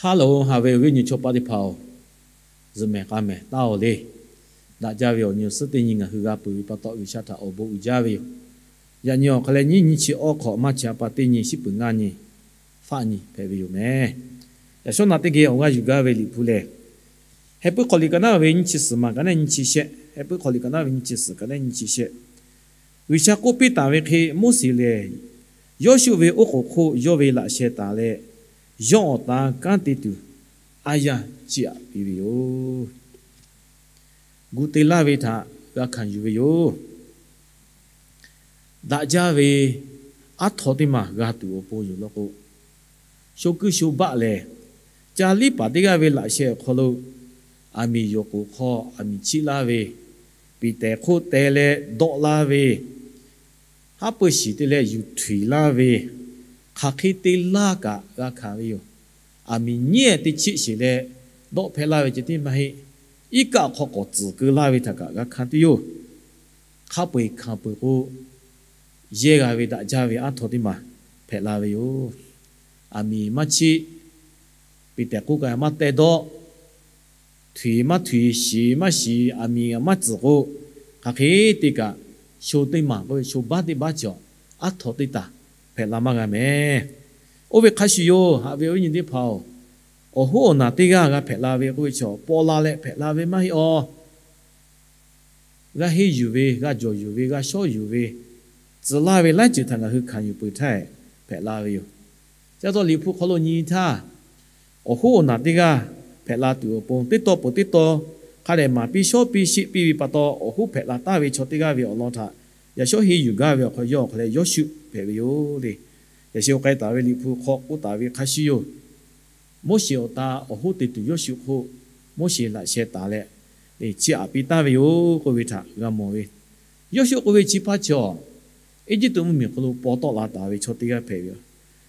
Haˉ loˬ, haꞈ ve awˬ viˉ awˬ nyi chaw paˆ teˇ hpaˍ-oˬ, zuhꞈ mehˍ k'a mehˍ taˉ-oˬ le. Daꞈ jaˇ ve awˬ nyi awˬ suhˉ teˇ nyi ngaˬ hui g'a peuˬ ve pa taw, G'uiˬsha htaꞈ awˬ bon uiˍ jaˇ ve yoˬ. Yaꞈ nyi awˬ hk'aw leh nyiˇ nyi chi awˇ hk'awꞈ maˇ chi a pa teˇ nyi shiˉ peuˬ ngaˇ nyi faˆ nyi hpehꞈ ve yoˬ meh. Yaꞈ shawˉ naꞈ teˇ geh awˬ g'aˇ yuˬ gaˇ ve Liꞈ hpu lehˬ, Heh puiˉ hk'aw liꞈ ka naˉ ve nyiˇ chi suhˍ maˬ ka naˉ nyiˇ chi shehˆ, Heh puiˉ hk'aw liꞈ ka naˉ ve nyiˇ chi suhˍ ka naˉ nyiˇ chi shehˆ. G'uiˬsha k'oˆ piˇ taˍ ve hk'e, Moˉseˍ lehˬ Yawˇshuˆ ve oˉ k'oˍ hk'oˆ yawˇ ve laꞈ sheh taˍ leh, yawˇ awˬ tan kanˉ te tuˬ aˉ yanˇ chiˇ aꞈ piˇ ve yoˬ. Gu te laˇ ve htaꞈ g'a hkanˍ yuˬ ve yoˬ. Daꞈ jaˇ ve aˉ htaw teˇ maˬ g'a tuˬ awˬ pon yoˬ law k'o, sho kuiˇ sho baˆ lehˬ, ca liˉ paˍ teˇ g'aˇ ve laꞈ sheh awˬ hk'aw lo aˬ miˍ yawˬ k'oˍ hk'aw aˬ miˍ chiˆ laˇ ve, piˍ tehˍ hk'oˆ teh leh dawˆ laˇ ve, haˉ pui shiˍ te leh yuˬ htuiˍ laˇ ve, hk'aˬ hk'e te laˇ kaꞈ g'a hkanˍ ve yoˬ. Aˬ miˍ nyiˉ teˇ chiˆ sheˍ leh dawˆ hpehˇ laˇ ve ceh tiˉ maˇ heˆ. Iˉ kaˆ hk'aw k'awꞈ tcuhˍ keu laˇ ve htaꞈ kaꞈ g'a hkanˍ tuˬ yoˬ. Hk'a peu-eˬ hkanˍ peuˬ k'o, yehˇ g'a ve daꞈ jaˇ ve aˉ htaw teˇ maˬ hpehꞈ la ve yoˬ. Aˬ miˍ maˇ chiˆ, piˍ tehˍ hk'oˆ kaꞈ maˇ teh dawˆ, htuiˍ maˇ htuiˍ, shiˍ maˇ shiˍ, aˬ miˍ maˇ tcuhˍ k'o, hk'aˬ hk'e te kaꞈ, sho teˇ maˬ k'oˆ ve sho baˆ teˇ baˆ cawˬ, aˉ htaw teˇ taˍ hpehꞈ la maˇ g'a meh. Oˇ ve hk'a shuˍ yoˬ, haꞈ ve awˬ viˉ nyi teˇ hpaˍ-oˬ, awˬ hoˉ awˬ naˬ teˇ g'aˇ g'a hpehꞈ la ve k'oˆ ve chaw, paw la leh hpehꞈ la ve maˇ heˆ aˬ. G'a henˇ yuˬ ve, g'a jawˬ yuˬ ve, g'a shawˉ yuˬ ve, tcuh laˇ ve laiˉ ceuˬ htaꞈ ngaˬ hui hkanˍ yuˬ peuˬ htaˇ hpehꞈ la ve yoˬ. Chi pa taw Liꞈ hpu hk'aw lo nyi htaˇ, awˬ hoˉ awˬ naˬ teˇ g'aˇ hpehꞈ la tuˬ awˬ pon teˇ taw peuˬ teˇ taw hk'a dehꞈ maˍ piˇ shawˉ piˇ sheˆ piˇ ve pa taw, awˬ hoˉ hpehꞈ la taˍ ve chaw teˇ g'aˇ ve awˬ lawn htaꞈ yaꞈ shawˉ henˇ yuˬ gaˇ ve awˬ hk'aw yawˇ awˬ hk'aw leh Yawˇshuˆ hpehꞈ ve yoˬ le. Yaꞈ sheh k'ai taˍ ve Liꞈ hpu hk'aw k'oˆ taˍ ve hk'a shuˍ yoˬ. Moˉseˍ awˬ ta awˬ hoˉ te tuˬ Yawˇshuˆ hk'oˆ Moˉseˍ laꞈ sheh taˍ leh, chiˇ aꞈ piˇ taˍ ve yoˬ k'oˆ ve htaꞈ g'a mawˬ ve. Yawˇshuˆ k'oˆ ve chi hpaˇ chaw, Eˇjiˇtuꞈ mvuhˇmiˬ hk'aw lo paw tawˆ la taˍ ve chaw teˇ g'aˇ hpehꞈ ve yoˬ.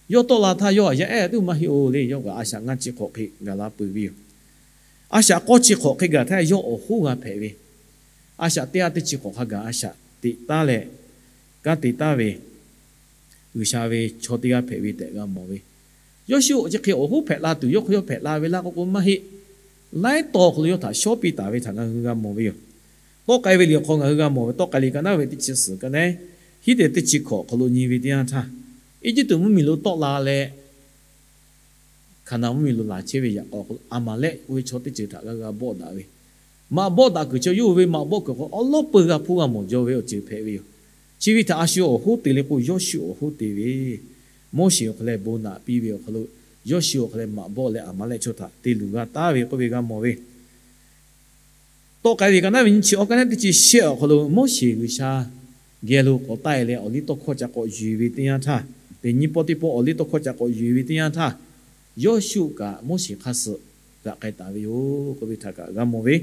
Yawˇ tawˆ la htaˇ yawˇ aꞈ yaˇ ehˉ tuˬ maˇ heˆ-oˬ le. Yawˇ kaꞈ a shaꞈ ngaˇ chi hk'awꞈ hk'e gaˬ la peuˬ ve yoˬ. A shaꞈ k'awˇ chi hk'awꞈ hk'e gaˬ htaˇ yawˇ awˬ hoˉ g'a hpehꞈ ve, a shaꞈ teˇ g'aˇ teˇ chi hk'awꞈ hk'a gaˬ a shaꞈ teꞈ taˉ leh kanˉ te taˍ ve G'uiˬsha ve chaw teˇ g'aˇ hpehꞈ ve tehꞈ g'a mawˬ ve. Yawˇshuˆ chi hk'e awˬ hoˉ hpehꞈ la tuˬ yawˇ hk'aw yawˇ hpehꞈ la ve laˇ k'oˆ k'o maˇ heˆ. Laiˉ taw hk'aw lo yawˇ htaꞈ shawˉ piˇ taˍ ve htaꞈ ngaˬ hui g'a mawˬ ve yoˬ. Tawˆ k'ai ve liꞈ awˬ hk'aw ngaˬ hui g'a mawˬ ve, Tawˆ k'ai liꞈ ka naˉ ve teˇ chi suhˍ ka naˉ, hiˉ te teˇ chi hkawꞈ hk'aw lo nyi ve teˇ yanˇ htaˇ, Eˇjiˇtuꞈ mvuhˇmiˬ lo tawˆ la leh Hkaˍnanˍ mvuhˇmiˬ lo laˬ chehˇ ve yaꞈ k'aw k'o, Aˍmaˍlehˆ k'oˆ ve chaw teˇ ceuˬ htaꞈ g'a g'a bawˆ daꞈ ve, maꞈ bawˆ daꞈ kuiˬ chaw yawˇ hui ve maꞈ bawˆ kuiˬ hk'aw awˉ lawˉ peuˬ g'a hpuˇ g'a mawˬ jaw ve awˬ ceuˬ hpehꞈ ve yoˬ. Chi ve htaꞈ a shu awˬ hoˉ te le k'o, Yawˇshuˆ awˬ hoˉ te ve, Moˉseˍ awˬ hk'aw leh bon naꞈ piˇ ve awˬ hk'aw lo, Yawˇshuˆ awˬ hk'aw leh maꞈ bawˆ leh Aˍmaˍlehˆ chaw htaꞈ te luˬ g'a taˍ ve k'oˆ ve g'a mawˬ ve. Tawˆ k'ai ve ka naˉ ve nyiˇ chi awˇ ka naˉ teˇ chi shehˆ awˬ hk'aw lo Moˉseˍ G'uiˬsha geh lo k'awꞈ taˆ-e leh awˬ liˇ tawˇ hkawˇ ca k'awꞈ yuˬ-e ve teˇ yanˇ htaˇ, teꞈ nyi pawˆ teˇ pawˆ awˬ liˇ tawˇ hkawˇ ca k'awꞈ yuˬ-e ve teˇ yanˇ htaˇ, Yawˇshuˆ kaꞈ Moˉseˍ hk'aˇ suh g'aꞈ k'ai taˍ ve yoˬ k'oˆ ve htaꞈ kaꞈ g'a mawˬ ve.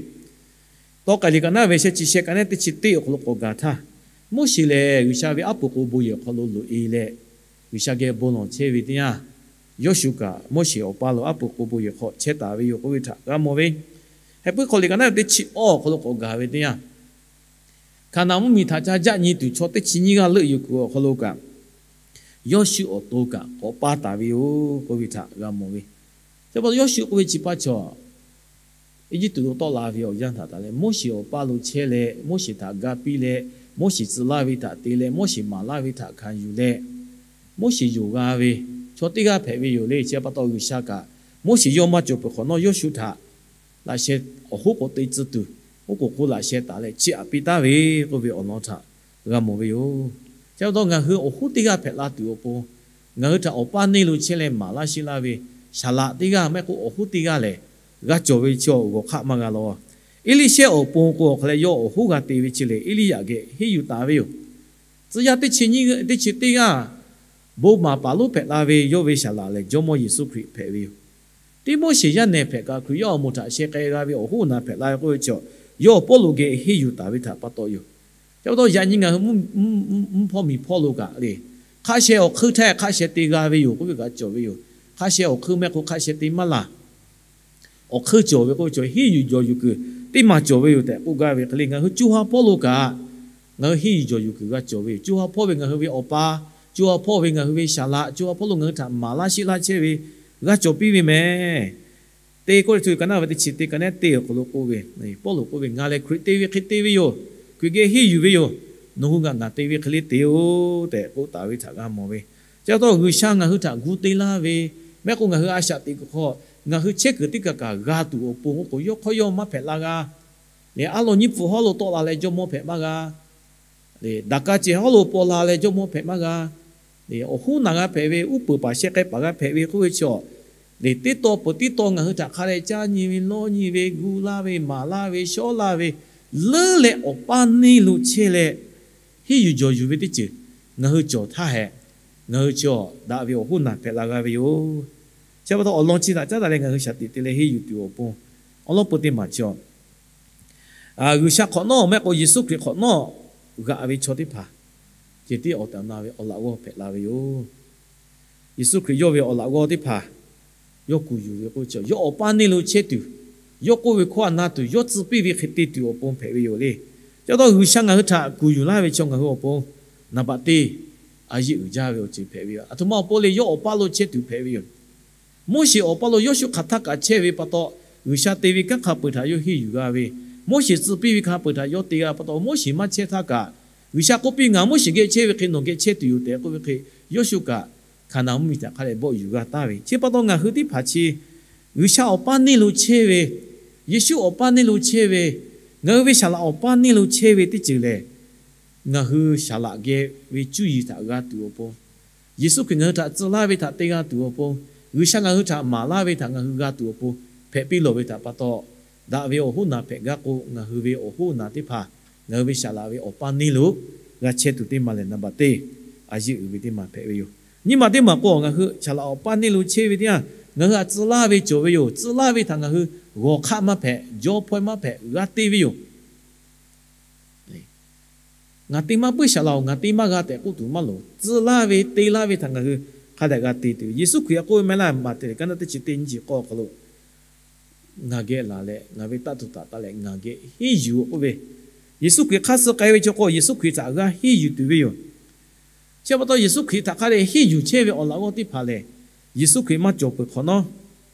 Tawˆ k'ai liꞈ ka naˉ ve shehˆ chi shehˆ ka naˉ teˇ chi teˇ awˬ hk'aw lo k'awꞈ gaˬ htaˇ, Moˉseˍ lehˬ G'uiˬsha ve aˉ pu k'o bon yehˬ awˬ hk'aw lo loꞈ-e leh, G'uiˬsha geh bon lawˬ chehˇ ve teˇ yanˇ, Yawˇshuˆ kaꞈ Moˉseˍ awˬ pa lo aˉ pu k'o bon yehˬ hk'aw chehˇ taˍ ve yoˬ k'oˆ ve htaꞈ g'a mawˬ ve. Heh puiˉ hk'aw liꞈ ka naˉ ve teˇ chi awˇ awˬ hk'aw lo k'awꞈ gaˬ ve teˇ yanˇ, Hkaˍnanˍ mvuhˇmiˬ htaꞈ ca jaˆ nyi tuˬ chaw teˇ chi nyiˇ g'aˇ leuˆ yuˬ kuiˬ awˬ hk'aw lo kaꞈ, Yawˇshuˆ awˬ to kaꞈ k'awꞈ paˇ taˍ ve yoˬ k'oˆ ve htaꞈ g'a mawˬ ve. Chi pa taw Yawˇshuˆ k'oˆ ve chi hpaˇ chaw, Eˇjiˇtuꞈ lo tawˆ la ve awˬ yanˇ htaꞈ taˍ leh Moˉseˍ awˬ pa lo chehˇ leh, Moˉseˍ htaꞈ ga piˇ leh, Moˉseˍ tcuh laˇ ve htaꞈ te leh, Moˉseˍ maˍ laˇ ve htaꞈ hkanˍ yuˬ leh, Moˉseˍ yonˍ g'a ve chaw teˇ g'aˇ hpehꞈ ve yoˬ le. Chi pa taw G'uiˬsha kaꞈ Moˉseˍ yawˇ maˇ cawˬ peuˬ hk'awꞈ nawˉ Yawˇshuˆ htaꞈ laꞈ sheh awˬ hoˉ k'awꞈ te tcuh tuˬ, oˉ k'oˍ hk'oˆ laꞈ sheh taˍ leh chiˇ aꞈ piˇ taˍ ve k'oˆ ve awˬ lawn htaꞈ g'a mawˬ ve yoˬ. Chi pa taw ngaˬ hui awˬ hoˉ teˇ g'aˇ hpehꞈ la tuˬ awˬ pon, ngaˬ hui htaꞈ awˬ paˇ neˇ lo chehˇ leh maˍ laˇ sheˆ laˇ ve saˍ laꞈ teˇ g'aˇ maˇ heˆ k'o awˬ hoˉ teˇ g'aˇ lehˬ, g'a cawˬ ve chi awˬ g'awˬ hk'aˆ maˇ g'a law. Eˇliˇshehˇ awˬ pon k'o awˬ hk'aw leh yawˇ awˬ hoˉ g'a te ve chi lehˬ, Eˇliˇyaꞈ geh henˇ yuˬ taˍ ve yoˬ. Tcuh yaˇ teˇ chi nyiˇ teˇ chi teˇ g'aˇ bon maˍ paˍ lonˉ hpehꞈ la ve yawˇ ve saˍ laꞈ lehˬ Jawˇmawˇ Yeˍsuˆ Hkriꞈ hpehꞈ ve yoˬ. Teˇ Moˉseˍ yaˇ nehˬ hpehꞈ kaꞈ Hkriꞈ yaˇ awˬ moˍ htaꞈ sheh k'ai g'a ve awˬ hoˉ awˬ naˬ hpehꞈ la ve k'oˆ ve chaw, yawˇ awˬ Pawˇluꞈ geh henˇ yuˬ taˍ ve htaꞈ pa taw yoˬ. Chi pa taw yaꞈ nyi ngaˬ hui mvuhˇ hpawˇ miˬ hpawˇ lo kaꞈ le, hk'a sheh awˬ hk'eun htaˇ hk'a sheh te g'a ve yoˬ k'oˆ ve kaꞈ cawˬ ve yoˬ. Hk'a sheh awˬ hk'eun maˇ heˆ k'o hk'a sheh te maˇ laˬ. Awˬ hk'eun cawˬ ve k'oˆ ve chaw, henˇ yuˬ jawˬ yuˬ kuiˬ teˇ maˬ cawˬ ve yoˬ tehꞈ k'oˆ gaˇ ve hk'e le, ngaˬ hui co ha hpawˇ lo kaꞈ ngaˬ hui henˇ yuˬ jawˬ yuˬ kuiˬ g'a cawˬ ve yoˬ. Co ha hpawˇ ve ngaˬ hui ve awˬ pa, co ha hpawˇ ve ngaˬ hui ve saˍ laꞈ, co ha hpawˇ lo ngaˬ hui htaꞈ maˍ laˇ sheˆ laˇ chehˇ ve g'a cawˬ piˇ ve mehˍ. Te Kawˇrenˍhtuˆ ka naˆ ve teˇ chi te ka nehˉ te awˬ hk'aw lo k'oˆ ve, Pawˇluꞈ k'oˆ ve, Ngaˬ lehˬ Hkriꞈ te ve hk'e te ve yoˬ. Hkriꞈ geh henˇ yuˬ ve yoˬ. Nawˬ hui ngaˬ ngaˬ te ve hk'e le te-oˬ tehꞈ k'oˆ taˍ ve htaꞈ g'a mawˬ ve. Chi pa taw G'uiˬsha ngaˬ hui htaꞈ gu te laˇ ve, mehˆ k'o ngaˬ hui a shaꞈ teꞈ kuiˬ hk'aw ngaˬ hui chehˇ kuiˬ teˇ kaˬ kaꞈ g'a tuˬ awˬ pon k'o, yawˇ hk'awˇ yawˇ maˇ hpehꞈ la g'a. Lehˬ, aˉ lawˬ nyiˇ hpu hawˉ lo tawˆ la leh jawˇmawˇ hpehꞈ maˇ g'a. Daꞈ ka cehˬ hawˉ lo paw la leh jawˇmawˇ hpehꞈ maˇ g'a. Awˬ hoˉ naˬ g'a hpehꞈ ve, uˉ peunˍ paˍ sheh k'ai paˍ g'a hpehꞈ ve k'oˆ ve chaw, lehˬ, teˇ taw peuˬ teˇ taw ngaˬ hui htaꞈ hk'a dehꞈ caˇ nyi ve, lawˇ nyi ve, gu laˇ ve, maˍ laˇ ve, shawˉ laˇ ve, leuˉ leh awˬ paˇ neˇ lo chehˇ leh, henˇ yuˬ jawˬ yuˬ ve teˇ ceuˬ ngaˬ hui cawˬ htaˇ hehꞈ, ngaˬ hui chaw daꞈ ve awˬ hoˉ naˬ hpehꞈ la g'a ve yoˬ. Chi pa taw awˬ lawn chi htaꞈ caˉ daꞈ leh ngaˬ hui shaˍ tiꞈ te leh henˇ yuˬ tuˬ awˬ pon awˉ lawˉ peu teˇ maˬ chaw G'uiˬsha hk'awꞈ nawˉ mehˆ k'o Yeˍsuˆ Hkriꞈ hk'awꞈ nawˉ g'aꞈ ve chaw teˇ hpaˍ ceh tiˉ awˬ tehˬ awˬ na ve awˬ laꞈ g'awˇ hpehꞈ la ve yoˬ. Yeˍsuˆ Hkriꞈ yawˇ ve awˬ laꞈ g'awˇ teˇ hpaˍ yawˇ kuˬ yuˬ ve k'oˆ ve chi, yawˇ awˬ paˇ neˇ lo chehˇ tuˬ, yawˇ k'oˆ ve hkawˇ a na tuˬ, yawˇ tcuh piˇ ve hk'e te tuˬ awˬ pon hpehꞈ ve yoˬ le. Chi pa taw G'uiˬsha ngaˬ hui htaꞈ kuˬ yuˬ laˇ ve chaw ngaˬ hui awˬ pon naˍ baꞈ teˇ a yeˆ uiˍ jaˇ ve awˬ ceuˬ hpehꞈ ve yoˬ. Aˬ htoꞈ ma awˬ pon le, yawˇ awˬ paˇ lo chehˇ tuˬ hpehꞈ ve yoˬ. Moˉseˍ awˬ paˇ lo Yawˇshuˆ hk'aˬ htaˇ kaꞈ chehˇ ve pa taw, G'uiˬsha te ve kanˉ hk'a peu-eˬ htaꞈ yawˇ henˇ yuˬ g'a ve, Moˉseˍ tcuh piˇ ve hk'a peu-eˬ htaꞈ yawˇ te g'a pa taw, Moˉseˍ maˇ chehˇ htaˇ kaꞈ, G'uiˬsha k'oˆ piˇ, Ngaˬ Moˉseˍ geh chehˇ ve hk'e nawˬ geh chehˇ tuˬ yoˬ tehꞈ k'oˆ ve hk'e, Yawˇshuˆ kaꞈ Hkaˍnanˍ mvuhˇmiˬ htaꞈ hk'a dehꞈ bawˆ yuˬ g'a taˍ ve. Chi pa taw ngaˬ hui teˇ hpaˍ chi G'uiˬsha awˬ paˇ neˇ lo chehˇ ve, Yeˍsuˆ awˬ paˇ neˇ lo chehˇ ve, ngaˬ hui ve saˍ laꞈ awˬ paˇ neˇ lo chehˇ ve teˇ ceuˬ lehˬ, ngaˬ hui saˍ laꞈ geh ve cuˇ yiˍ htaꞈ g'a tuˬ awˬ pon, Yeˍsuˆ Hkriꞈ ngaˬ hui htaꞈ tcuh laˇ ve htaꞈ te g'a tuˬ awˬ pon, G'uiˬsha ngaˬ hui htaꞈ maˍ laˇ ve htaꞈ ngaˬ hui g'a tuˬ awˬ pon hpehꞈ piˇ lawˬ ve htaꞈ pa taw, daꞈ ve awˬ hoˉ naˬ hpehꞈ gaˇ k'o, ngaˬ hui ve awˬ hoˉ naˬ teˇ hpaˍ ngaˬ hui ve saˍ laꞈ ve awˬ paˇ neˇ lo g'a chehˇ tuˬ teˇ maˬ lehˬ, naˍ baꞈ teˇ a yeˆ uiˍ ve teˇ maˬ hpehꞈ ve yoˬ. Nyiˇ maˬ teˇ maˬ k'o, ngaˬ hui saˍ laꞈ awˬ paˇ neˇ lo chehˇ ve teˇ yanˇ, ngaˬ hui htaꞈ tcuh laˇ ve cawˬ ve yoˬ. Tcuh laˇ ve htaꞈ ngaˬ hui g'awˬ hk'aˆ maˇ hpehꞈ, jawˇ hpawehˇ maˇ hpehꞈ, g'a te ve yoˬ. Ngaˬ te maˇ puiˉ saˍ laꞈ-oˬ, ngaˬ te maˇ g'a tehꞈ k'oˆ tuˬ maˇ loˍ. Tcuh laˇ ve, te laˇ ve htaꞈ ngaˬ hui hk'a dehꞈ g'a te tuˬ. Yeˍsuˆ Hkriꞈ a k'oˆ ve maˇ heˆ laˇ, Maꞈhtehˍ ka naˆ teˇ chi teˇ nyiˇ chi k'awˇ awˬ hk'aw lo, Ngaˬ geh laˬ leh ngaˬ ve taˇ tuˬ taˍ taˍ leh ngaˬ geh henˇ yuˬ-oˬ k'oˆ ve, Yeˍsuˆ Hkriꞈ hk'aˇ suh k'ai ve chaw k'o, Yeˍsuˆ Hkriꞈ htaꞈ g'a henˇ yuˬ tuˬ ve yoˬ. Chi pa taw Yeˍsuˆ Hkriꞈ htaꞈ hk'a dehꞈ henˇ yuˬ chehˇ ve awˬ laꞈ g'awˇ teˇ hpaˍ lehˬ, Yeˍsuˆ Hkriꞈ maˇ cawˬ peuˬ hk'awꞈ nawˉ,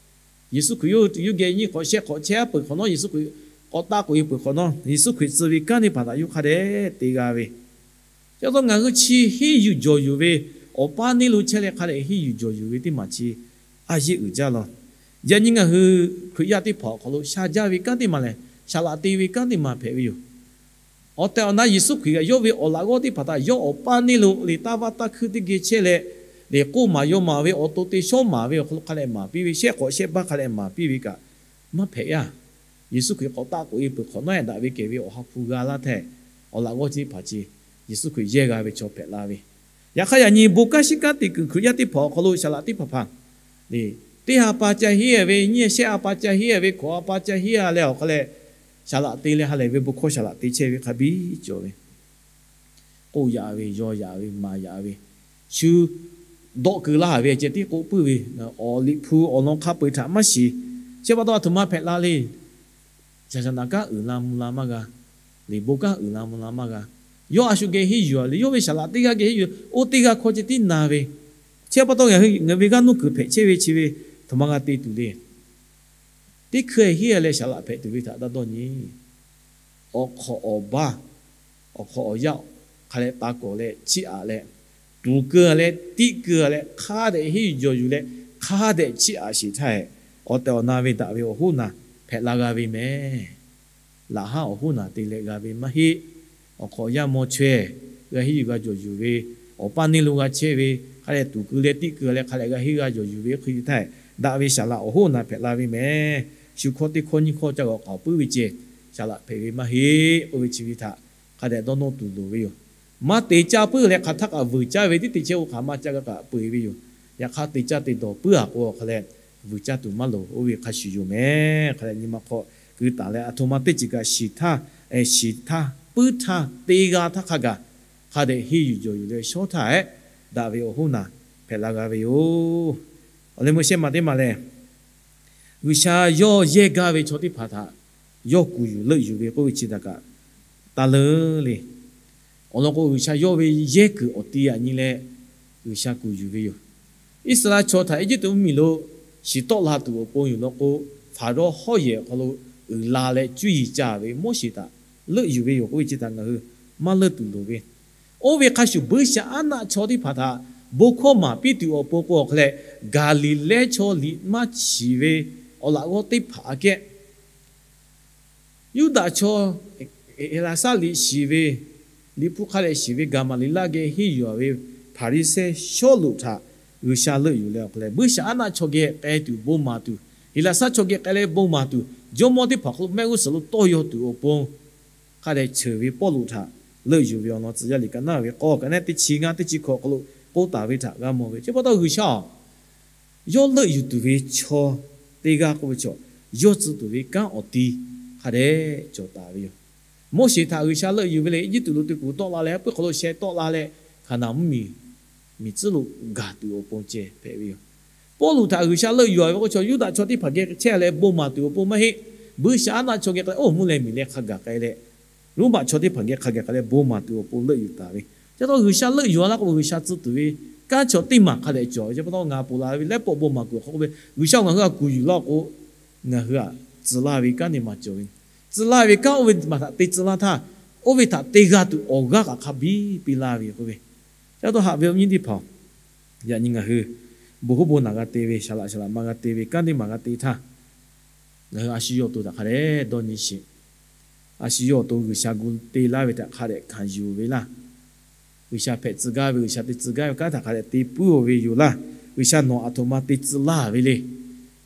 Yeˍsuˆ Hkriꞈ yawˇ hui tuˬ yawˇ geh nyiˇ hk'awꞈ shehˆ hk'awꞈ chehˇ a peuˬ hk'awꞈ nawˉ, Yeˍsuˆ Hkriꞈ k'awꞈ taˆ k'oꞈ e peuˬ hk'awꞈ nawˉ, Yeˍsuˆ Hkriꞈ tcuh ve kanˉ teˇ hpaˍ htaꞈ yawˇ hk'a dehꞈ te g'a ve. Chi pa taw ngaˬ hui chi henˇ yuˬ jawˬ yuˬ ve, awˬ paˇ neˇ lo chehˇ leh hk'a dehꞈ henˇ yuˬ jawˬ yuˬ ve teˇ maˬ chi a yeˆ uiˍ jaˇ law. Yaꞈ nyi ngaˬ hui Hkriꞈ yaˇ teˇ hpaˍ awˬ hk'aw lo sha jaˇ ve kanˉ teˇ maˬ lehˬ, saˍ laꞈ te ve kanˉ teˇ maˬ hpehꞈ ve yoˬ. Awˬ tehˬ awˬ na Yeˍsuˆ Hkriꞈ kaꞈ yawˇ ve awˬ laꞈ g'awˇ teˇ hpaˍ htaꞈ yawˇ awˬ paˇ neˇ lo leh taˇ vaˇ taˇ hkuiˇ teˇ geh chehˇ leh, leh k'oˆ maˍ yaw maˍ ve awˬ to te shawˉ maˍ ve awˬ hk'aw lo hk'a dehꞈ maˍ piˇ ve, shehˆ k'awꞈ shehˆ baˇ hk'a dehꞈ maˍ piˇ ve kaꞈ maˇ hpehꞈ yaˇ. Yeˍsuˆ Hkriꞈ k'awꞈ taˆ k'oꞈ e peuˬ hk'awꞈ nawˉ, daꞈ ve kehˬ ve awˬ ha hpu g'a laˇ htehꞈ, awˬ laꞈ g'awˇ chi teˇ hpaˍ chi Yeˍsuˆ Hkriꞈ yehˇ g'a ve chaw hpehꞈ la ve. Yaꞈ hk'aˇ yaꞈ nyi bon kanˉ shiˉ kanˉ te kuiˬ Hkriꞈ yaˇ teˇ hpaˍ awˬ hk'aw lo saˍ laꞈ teˇ hpaˍ hpaˍ, teˇ ha pa ca henˇ a ve, nyiˇ shehˆ a pa ca henˇ a ve, hkawꞈ a pa ca henˇ a leh awˬ hk'a leh, saˍ laꞈ te leh ha lehˬ ve bon hkawˇ saˍ laꞈ te chehˇ ve hk'a biˇ cawˬ ve, k'oˆ yaꞈ ve, yaw yaꞈ ve, maˍ yaꞈ ve, shu dawˆ keu laˇ ve ceh tiˉ k'oˆ puiˉ ve, awˬ liꞈ hpu awˬ lawn hk'a peu-eˬ htaꞈ maˇ shiˍ. Chi pa taw aˬ htoꞈ ma hpehꞈ la le. Shaˍ shaˍ naꞈ kanˉ uiˍ la mvuh la maˇ g'a. Liꞈ bon kanˉ uiˍ la mvuh la maˇ g'a. Yawˇ a shu geh henˇ yuˬ a le, yawˇ ve saˍ laꞈ teˇ g'aˇ geh henˇ yuˬ, oˇ teˇ g'aˇ hkawˇ ceh tiˉ na ve. Chi pa taw ngaˬ hui ve g'aˇ nuˇ kuiˬ hpehꞈ chehˇ ve chi ve htoꞈ ma g'a te tuˬ le. Teˇ hkui henˇ a leh saˍ laꞈ hpehꞈ tuˬ ve htaꞈ taˇ dawˇ nyi. Awˬ hk'awꞈ awˬ baˇ, awˬ hk'awꞈ awˬ yaˇ hk'a leh taˍ kawˍ leh chiˇ aꞈ leh, tuˍ keu a leh tiˆ keu a leh hk'a dehꞈ henˇ yuˬ jawˬ yuˬ leh hk'a dehꞈ chiˇ aꞈ sheˍ htaˇ, awˬ tehˬ awˬ na ve daꞈ ve awˬ hoˉ naˬ hpehꞈ la g'a ve mehˍ. Laꞈ haˉ awˬ hoˉ naˬ te leh g'a ve maˇ heˆ. Awˬ hk'awꞈ yaˇ maw chaweh g'a henˇ yuˬ g'a jawˬ yuˬ ve, awˬ paˇ neˇ lo g'a chehˇ ve, hk'a dehꞈ tuˍ keu leh tiˆ keu leh hk'a dehꞈ g'a henˇ g'a jawˬ yuˬ ve hk'e htaˇ, daꞈ ve saˍ laꞈ awˬ hoˉ naˬ hpehꞈ la ve mehˍ. Shu hkawˇ teˇ hkawˇ nyiˇ hkawˇ ca g'awꞈ k'aoˍ puiˉ ve ceh, saˍ laꞈ hpehꞈ ve maˇ heˆ k'oˆ ve chi ve htaꞈ hk'a dehꞈ dawˇ nawˇ tuˬ loˍ ve yoˬ. Maˇ te caˇ puiˉ leh hk'aˬ htaˇ kaꞈ vuiˬ caˇ ve tiˉ te chehˇ k'o hk'aˬ ma ca g'a kaꞈ peu-eˬ ve yoˬ. Yaꞈ hk'aˇ te caˇ te dawˬ puiˉ a k'o awˬ hk'a leh vuiˬ caˇ tuˬ maˇ loˍ. Oˇ ve hk'a shuˍ yoˬ mehˍ. Hk'a leh nyi ma hk'aw keu taˍ leh aˬ htoꞈ ma teˇ ceuˬ kaꞈ shiˍ htaˇ, shiˍ htaˇ puiˉ htaˇ te g'a htaˇ hk'a gaˬ hk'a dehꞈ henˇ yuˬ jawˬ yuˬ leh shawˉ htaˇ ehˉ, daꞈ ve awˬ hoˉ naˬ hpehꞈ la g'a ve yoˬ. Awˬ leh meuˇ shehˆ maˬ teˇ maˬ lehˬ, G'uiˬsha yawˇ yehˇ gaˇ ve chaw teˇ hpaˍ htaꞈ yawˇ kuˬ yuˬ leuˆ yuˬ ve k'oˆ ve chi htaꞈ kaꞈ taˇ leuˉ le. Awˬ lawn k'o, G'uiˬsha yawˇ ve yehˇ kuiˬ awˬ ti yaꞈ nyi leh G'uiˬsha kuˬ yuˬ ve yoˬ. Iˉsaˍreˍlaˆ chaw htaꞈ Eˇjiˇtuꞈ mvuhˇmiˬ lo shiˍ tawˆ la tuˬ awˬ pon yoˬ law k'o, Hpaˍrawˇ hawˉ yehˬ awˬ hk'aw lo uiˍ la leh cuˇ yiˍ ca ve Moˉseˍ htaꞈ leuˆ yuˬ ve yoˬ k'oˆ ve chi htaꞈ ngaˬ hui maˇ leuˆ tuˬ loˍ ve. Oˇ ve hk'a shuˍ buiˇshaˆaˉnaˆ chaw teˇ hpaˍ htaꞈ bon hkawˇ maˍ piˇ tuˬ awˬ pon k'o awˬ hk'a leh, Gaˍliˍlehˇ chaw liꞈ maˇ shiˍ ve awˬ laꞈ g'awˇ teˇ hpaˍ aꞈ kehˉ Yuˇdaꞈ chaw Heˍlaˍsaˆ liꞈ shiˍ ve, Liꞈ hpu hk'a dehꞈ shiˍ ve Gaˍmaˍliˍlaˆ geh henˇ yuˬ ve Hpaˍriˍsehˇ Sawˉluꞈ htaꞈ G'uiˬsha leuˆ yuˬ leh awˬ hk'a leh, buiˇshaˆaˉnaˆ chaw geh k'ai tuˬ bon maˍ tuˬ, Heˍlaˍsaˆ chaw geh k'ai leh bon maˍ tuˬ, jawˇmawˇ teˇ hpaˍ hk'aw lo mehˆ g'uˇ suhˍ lo tawˇ yaw tuˬ awˬ pon hk'a dehꞈ cheuˬ ve Pawˇluꞈ htaꞈ leuˆ yuˬ ve awˬ lawn tcuh yaˇ liꞈ ka naˉ ve k'awˇ ka naˉ teˇ chi ngaˇ teˇ chi hkawꞈ awˬ hk'aw lo k'oˆ taˍ ve htaꞈ g'a mawˬ ve. Chi pa taw G'uiˬsha aˬ, yawˇ leuˆ yuˬ tuˬ ve chaw teˇ g'aˇ k'oˆ ve chaw, yawˇ tcuh tuˬ ve kanˉ awˬ ti hk'a dehꞈ cawˬ taˍ ve yoˬ. Moˉseˍ htaꞈ G'uiˬsha leuˆ yuˬ ve leh, Eˇjiˇtuꞈ lo te kuˬ tawˆ la leh, haˉ pui hk'aw lo sheh tawˆ la leh, Hkaˍnanˍ mvuhˇmiˬ miˬ tcuhˉ lo gaˬ tuˬ awˬ pon ceh hpehꞈ ve yoˬ. Pawˇluꞈ htaꞈ G'uiˬsha leuˆ yuˬ ve k'o, chaw Yuˇdaꞈ chaw teˇ hpaˍ geh chehˇ leh bon maˍ tuˬ awˬ pon maˇ heˆ. Buiˇshaˆaˉnaˆ chaw geh k'ai leh, oˇ mvuhˇ leh miˬ leh hk'a gaˬ k'ai leh, Roˉmaꞈ chaw teˇ hpaˍ geh hk'a gaˬ k'ai leh bon maˍ tuˬ awˬ pon leuˆ yuˬ taˍ ve. Chi pa taw G'uiˬsha leuˆ yuˬ laˇ k'o, G'uiˬsha tcuh tuˬ ve kanˉ chaw teˇ maˬ hk'a dehꞈ cawˬ ve. Chi pa taw ngaˬ ponˬ laˬ ve lehˉ pawˆ bon maˍ kuiˬ awˬ hk'aw k'oˆ ve, G'uiˬsha ngaˬ hui htaꞈ kuˬ yuˬ laˇ k'o, ngaˬ hui htaꞈ tcuh laˇ ve kanˉ teˇ maˬ cawˬ ve. Tcuh laˇ ve kanˉ oˇ ve maˬ htaꞈ te tcuh laˇ htaˇ, oˇ ve htaꞈ te g'a tuˬ awˬ g'aˇ kaꞈ hk'a biˇ piˇ laˇ ve k'oˆ ve. Chi pa taw haꞈ ve awˬ nyi teˇ hpaˍ, yaꞈ nyi ngaˬ hui bon hoˉ bon naˬ g'a te ve, shaˍ laꞈ shaˍ laꞈ ma g'a te ve, kanˉ teˇ maˬ g'a te htaˇ, ngaˬ hui a shu yawˇ awˬ to htaꞈ hk'a dehꞈ dawˇ nyi sheˍ. A shu yawˇ awˬ to G'uiˬsha gu te laˇ ve htaꞈ hk'a dehꞈ hkanˍ yuˬ ve laˇ. G'uiˬsha hpehꞈ tcuh gaˇ ve, G'uiˬsha te tcuh gaˇ ve kanˉ htaꞈ hk'a dehꞈ te puiˉ-oˬ ve yoˬ laˇ. G'uiˬsha nawˬ aˬ htoꞈ ma te tcuh laˇ ve le.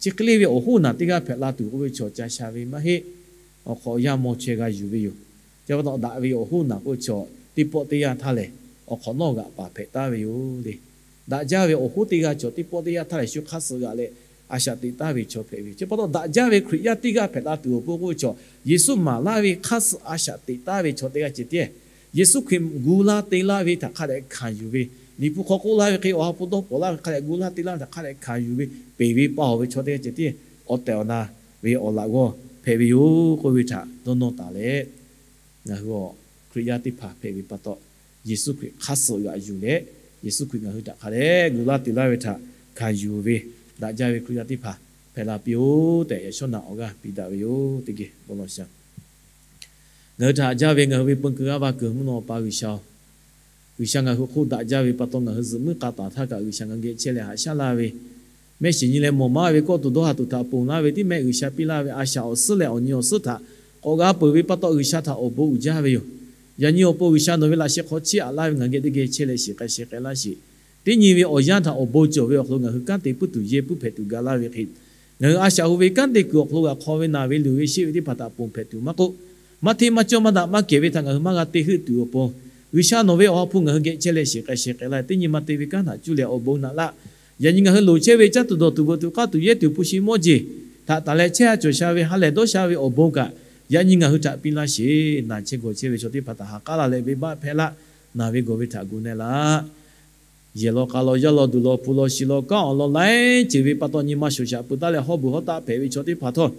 Chi hk'e le ve awˬ hoˉ naˬ teˇ g'aˇ hpehꞈ la tuˬ k'oˆ ve chaw ca sha ve maˇ heˆ. Awˬ hk'awꞈ yaˇ maw chaweh g'a yuˬ ve yoˬ. Chi pa taw daꞈ ve awˬ hoˉ naˬ k'oˆ ve chaw teˇ pawˆ teˇ yanˇ htaˇ lehˬ, awˬ hk'awꞈ nawˉ g'aꞈ paˍ hpehꞈ taˍ ve yoˬ le. Daꞈ jaˇ ve awˬ hoˉ teˇ g'aˇ chaw teˇ pawˆ teˇ yanˇ htaˇ lehˬ, shu hk'aˇ suh g'aꞈ leh a shaꞈ teꞈ taˍ ve chaw hpehꞈ ve yoˬ. Chi pa taw daꞈ jaˇ ve Hkriꞈ yaˇ teˇ g'aˇ hpehꞈ la tuˬ awˬ pon k'oˆ ve chaw, Yeˍsuˆ maˍ laˇ ve hk'aˇ suh a shaꞈ teꞈ taˍ ve chaw teˇ g'aˇ ceh tiˉ, Yeˍsuˆ Hkriꞈ gu laˇ te laˇ ve htaꞈ hk'a dehꞈ hkanˍ yuˬ ve, Liꞈ hpu hk'aw k'oˆ laˇ ve hk'e, Awˬ ha hpu dawˇ pawnˍ laˇ ve hk'a dehꞈ gu laˇ te laˇ ve htaꞈ hk'a dehꞈ hkanˍ yuˬ ve, peˬ ve pa awˬ ve chaw teˇ g'aˇ ceh tiˉ awˬ tehˬ awˬ na ve awˬ laꞈ g'awˇ hpehꞈ ve yoˬ k'oˆ ve htaꞈ dawˇ nawˇ taˍ leh, ngaˬ hui awˬ Hkriꞈ yaˇ teˇ hpaˍ hpehꞈ ve pa taw, Yeˍsuˆ Hkriꞈ hk'aˇ suh g'aꞈ yuˬ leh, Yeˍsuˆ Hkriꞈ ngaˬ hui htaꞈ hk'a dehꞈ gu laˇ te laˇ ve htaꞈ hkanˍ yuˬ ve, daꞈ jaˇ ve Hkriꞈ yaˇ teˇ hpaˍ hpehꞈ la piˇ-oˬ tehꞈ, yaꞈ shawˉ naꞈ awˬ g'aˇ piˇ daꞈ ve yoˬ. Teˇ geh bon lawˬ shaˍ. Ngaˬ hui htaꞈ haꞈ jaˇ ve ngaˬ hui ve peun keu g'aˇ va kuiˬ mvuhˇ naw Awˬ pa G'uiˬsha-oˬ, G'uiˬsha ngaˬ hui hk'oˆ daꞈ jaˇ ve pa taw, ngaˬ hui zuhꞈ muiˉ k'a taˍ htaˇ kaꞈ G'uiˬsha ngaˬ hui geh chehˇ leh haꞈ shaˉ laˇ ve, mehˆ shiˍ nyi leh mawˬ maˇ ve kawˆ tuˬ dawˇ ha tuˬ htaꞈ ponˬ laˇ ve, teˇ mehˆ G'uiˬsha piˇ laˇ ve a shaꞈ awˬ suhˉ leh awˬ nyi awˬ suhˉ htaꞈ k'awꞈ g'a peuˬ ve pa taw, G'uiˬsha htaꞈ awˬ bon uiˍ jaˇ ve yoˬ. Yaꞈ nyi awˬ pon G'uiˬsha nawˬ ve laꞈ sheh hk'aw chiˇ aꞈ laˇ ve ngaˬ geh teˇ geh chehˇ leh shiˍ k'ai sheh k'ai laˇ sheˍ. Teˇ nyi ve awˬ yanˇ htaꞈ awˬ bon cawˬ ve awˬ hk'aw lo ngaˬ hui kanˉ te puiˉ tuˬ yehˇ puiˉ hpehꞈ tuˬ ga laˇ ve hk'e, ngaˬ hui a shaꞈ hu ve kanˉ te kuiˬ awˬ hk'aw lo g'aꞈ hk'aw ve naˬ ve luˬ ve sheˆ ve teˇ hpaˍ htaꞈ ponˬ hpehꞈ tuˬ maˇ k'oˆ, maˇ hteˇ maˇ cawˇ maˇ daꞈ maˇ kehˬ ve htaꞈ ngaˬ hui maˇ g'a te heuˆ tuˬ awˬ pon, G'uiˬsha nawˬ ve awˬ ha hpu ngaˬ hui geh chehˇ leh shiˍ k'ai sheh k'ai laˇ, teˇ nyi ma te ve kanˉ htaꞈ cuˇ leh awˬ bon naꞈ laˇ. Yaꞈ nyi ngaˬ hui loˍ chehˇ ve caˇ tuˬ dawˬ tuˬ veuꞈ tuˬ k'aˇ tuˬ yehˇ tuˬ hpu shi mawˇ jeˬ htaꞈ taˍ leh chehˇ ha cawˬ sha ve ha lehˬ dawˇ sha ve awˬ bon kaꞈ, yaꞈ nyi ngaˬ hui htaꞈ piˇ laˇ sheˍ. Naˬ chehˇ gawˬ chehˇ ve chaw teˇ hpaˍ htaꞈ ha k'aˉ laˇ leh venˇbaˆ hpehˇ laˇ. Naˬ ve gawˬ ve htaꞈ gu na-e laˇ. Yehˬ law k'a law yaˇ law duˬ law hpu law shi law kanˉ awˬ lawn laiˉ ceuˬ ve pa taw nyi ma shoˍ shaꞈ peuˬ taˉ leh hawˉ beuˬ hawˉ taˆ hpehꞈ ve chaw teˇ hpaˍ htawˇ,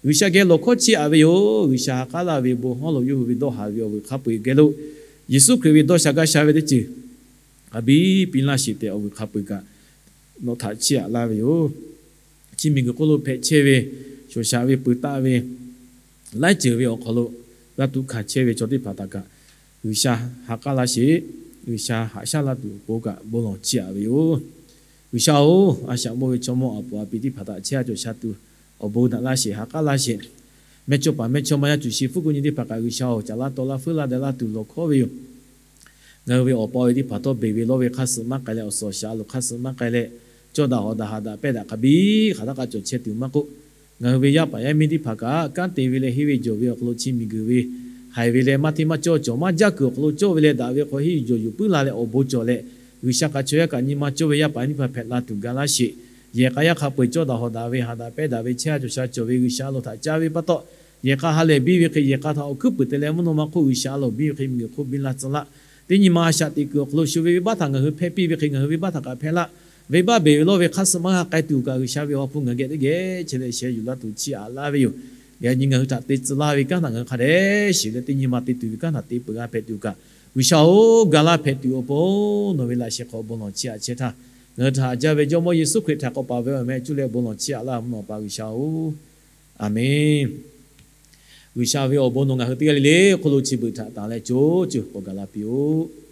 G'uiˬsha geh lawˬ hkawˇ chiˇ aꞈ ve yoˬ. G'uiˬsha ha k'aˉ laˇ ve bon hawˉ lo yawˇ hui ve dawˇ haˍ ve awˬ vuiˬ hk'a peu-eˬ geh lo, Yeˍsuˆ Hkriꞈ ve dawˇ sha gaˇ sha ve teˇ ceuˬ hk'a biˇ piˇ laˇ sheˍ tehꞈ awˬ vuiˬ hk'a peu-eˬ kaꞈ nawˬ htaꞈ chiˇ aꞈ laˇ ve yoˬ. Chi miˬguiˬ hk'oˆ lo hpehꞈ chehˇ ve, shoˍ shaꞈ ve peuˬ taˆ ve, laiˉ ceuˬ ve awˬ hk'aw lo g'a tuꞈ hkanˍ chehˇ ve chaw teˇ hpaˍ htaꞈ kaꞈ, G'uiˬsha ha k'aˉ laˇ sheˍ. G'uiˬsha haꞈ shaˉ laˇ tuˬ awˬ pon kaꞈ bon lawˬ chiˇ aꞈ ve yoˬ. G'uiˬsha-oˬ, a shaꞈ mawˇ ve chaw mawˇ aˬ puˍ aˬ piˍ teˇ hpaˍ htaꞈ chehˇ ha cawˬ sha tuˬ awˬ bon naꞈ laˇ sheˍ, ha k'aˉ laˇ sheˍ. Mehˇchawˇpaˍ mehˇchawˇma yaˇ cuˬ shi fuˉ kuˆ nyi teˇ hpaˍ kaꞈ G'uiˬsha-oˬ, caˍ laˇ taw laˇ feuˉ laˇ deh laˇ tuˬ lawˬ hkawˇ ve yoˬ. Ngaˬ hui ve awˬ pa ve teˇ hpaˍ htawˇ beˬ ve lawˇ ve hk'aˇ suh maˇ k'ai leh, awˬ suhˍ awˬ shaˍ a loˍ hk'aˇ suh maˇ k'ai leh, cawˇ daꞈ hawꞈ daꞈ haꞈ daꞈ pehˇ daꞈ hk'a biˇ hk'aˬ htaˇ kaꞈ cawˬ chehˇ tuˬ maˇ k'oˆ, ngaˬ hui ve yaˇ paˍ yaˇ miˇ teˇ hpaˍ kaꞈ kanˉ te ve leh henˇ ve jawˬ ve awˬ hk'aw lo chi miˬguiˬ ve haiˬ ve leh maˇ hteˇ maˇ cawˇ cawˬ maˇ jaˇ kuiˬ awˬ hk'aw lo cawˇ ve leh daꞈ ve hk'aw henˇ yuˬ jawˬ yuˬ puiˉ la leh awˬ bon cawˬ leh, G'uiˬsha kaꞈ chaw yaˇ kaꞈ nyi ma cawˇ ve yaˇ paˍ yaˇ miˇ teˇ hpaˍ hpehꞈ la tuˬ ga laˇ sheˍ. Yehˬ k'a yaˇ hk'a peu-eˬ cawˇ daꞈ hawꞈ daꞈ ve haꞈ daꞈ pehˇ daꞈ ve chehˇ ha cawˬ sha cawˬ ve G'uiˬsha a loˍ htaꞈ ca ve pa taw, yehˬ k'a ha lehˬ biˇ ve hk'e yehˬ k'a htaꞈ awˬ hkuiˉ puiˍ te leh mvuhˇ naw ma hk'oˆ G'uiˬsha a loˍ biˇ ve hk'e miˬguiˬ hk'oˆ biˇ laˇ tcuh laˇ. Teˇ nyi ma a shaꞈ teꞈ kuiˬ awˬ hk'aw lo shu ve venˇbaˆ htaꞈ ngaˬ hui hpehˇ piˇ ve hk'e ngaˬ hui venˇbaˆ htaꞈ kaꞈ hpehˇ laˇ. Venˇbaˆ beˬ ve lawˇ ve hk'aˇ suh maˇ g'a k'ai tuˬ kaꞈ G'uiˬsha ve awˬ ha hpu ngaˬ geh teˇ geh chehˇ leh sheh yuˬ laˇ tuˬ chiˇ aꞈ laˇ ve yoˬ. Yaꞈ nyi ngaˬ hui htaꞈ te tcuh laˇ ve kanˉ htaꞈ ngaˬ hui hk'a dehꞈ shiˍ leh teˇ nyi ma te tuˬ ve kanˉ htaꞈ te peuˬ g'a hpehꞈ tuˬ kaꞈ, G'uiˬsha-oˬ, ga laˇ hpehꞈ tuˬ awˬ pon nawˬ ve laꞈ sheh hk'aw bon lawˬ chiˇ aꞈ chehˇ htaˇ, Ngaˬ hui htaꞈ haꞈ jaˇ ve Jawˇmawˇ Yeˍsuˆ Hkriꞈ htaꞈ k'awꞈ paˍ ve awˬ meh cuˇ leh bon lawˬ chiˇ aꞈ laˇ mvuhˇ naw Awˬ pa G'uiˬsha-oˬ, Aˍmenˇ. G'uiˬsha ve awˬ bon nawˬ ngaˬ hui teˇ g'aˇ le le hk'oˆ lo chi beuꞈ htaꞈ tanˬ leh co ceuˬ k'awꞈ gaˬ la piˇ-oˆ.